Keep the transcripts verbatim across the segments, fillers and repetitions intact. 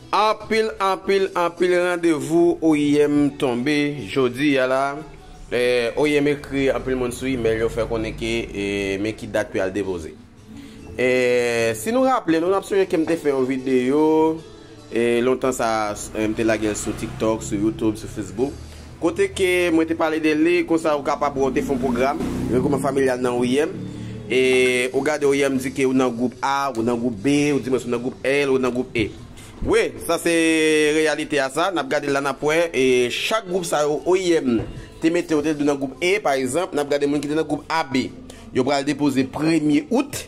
Anpil, anpil, anpil randevou O I M tonbe jodi a la. Eh, O I M ekri anpil moun sou imèl, yo fè konnen ke, eh, men ki dat pou y al depoze. Eh, si nou raple nou, n ap sonje ke m te fè yon videyo, eh, lontan sa, eh, m te lage l sou TikTok, sou YouTube, sou Facebook. Kote ke mwen te pale de li, konsa ou kapab wè ou te fè yon pwogram, regroupman familyal nan O I M. E ou gade O I M di ke ou nan gwoup A, ou nan gwoup B, ou di mwen ou nan gwoup L, ou nan gwoup E. Wi, sa se reyalite a sa. N ap gade la, n ap wè, e chak gwoup sa yo O I M te mete, ou te di nan gwoup E, pa egzanp, n ap gade moun ki te nan gwoup A B. Yo pral depoze premye out.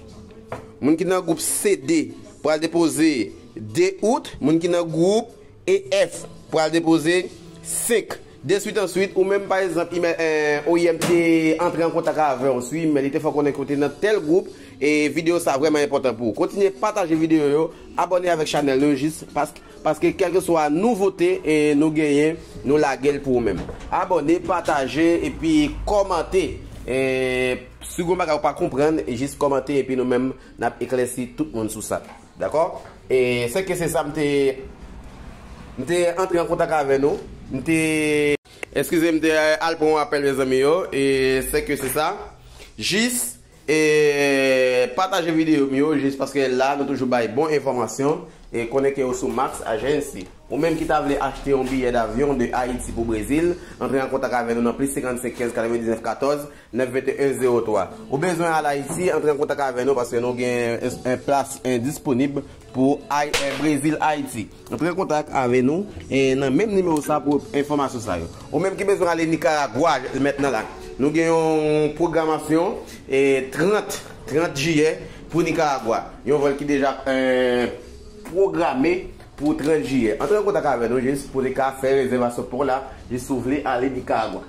Moun ki nan gwoup C D pral depoze de out. Moun ki nan gwoup E F pral depoze senk. Deswit answit, ou menm, pa egzanp, imè-, eh, O I M te antre an kontak avè w sou imèl, li te fè w konnen ke w te nan tèl gwoup, e videyo sa vrèman enpòtan pou ou. Kontinye pataje videyo yo, abòne avèk chanèl nou jis pas-, paske kèlkeswa nouvote, eh, nou genyen, nou lage l pou ou menm. Abòne, pataje, epi kòmante. Eh, si gon bagay ou pa konprann, jis kòmante, epi nou menm, n ap eklèsi tout moun sou sa. Dakò? E se ke se sa m te, m te antre an kontak avè nou. M te, eskize, m te al pran yon apèl, mezanmi yo. E se ke se sa. Jis, e pataje videyo m yo, jis paske la, nou toujou bay bon enfòmasyon. E konnen ke yo sou Max Agency. Ou menm ki ta vle achte yon biyè davyon de Ayiti pou Brezil, antre an kontak avè nou nan plis senkannsenk kenz katrevendiznèf katòz nèf venteyen zewo twa. Ou bezwen al Ayiti, antre an kontak avè nou paske nou gen en, en plas, en, disponib pou Ay-, eh, Brezil, Ayiti. Antre an kontak avè nou, eh, nan menm nimewo sa pou enfòmasyon sa yo. Ou menm ki bezwen ale Nikaragwa mentnan la, nou gen yon pwogramasyon, eh, trant, trant jiyè pou Nikaragwa. Yon vòl ki deja, eh, pwograme pou trant jiyè. Antre an kontak avè nou jis pou nou ka fè rezèvasyon pou la, jis si w vle ale Nikaragwa.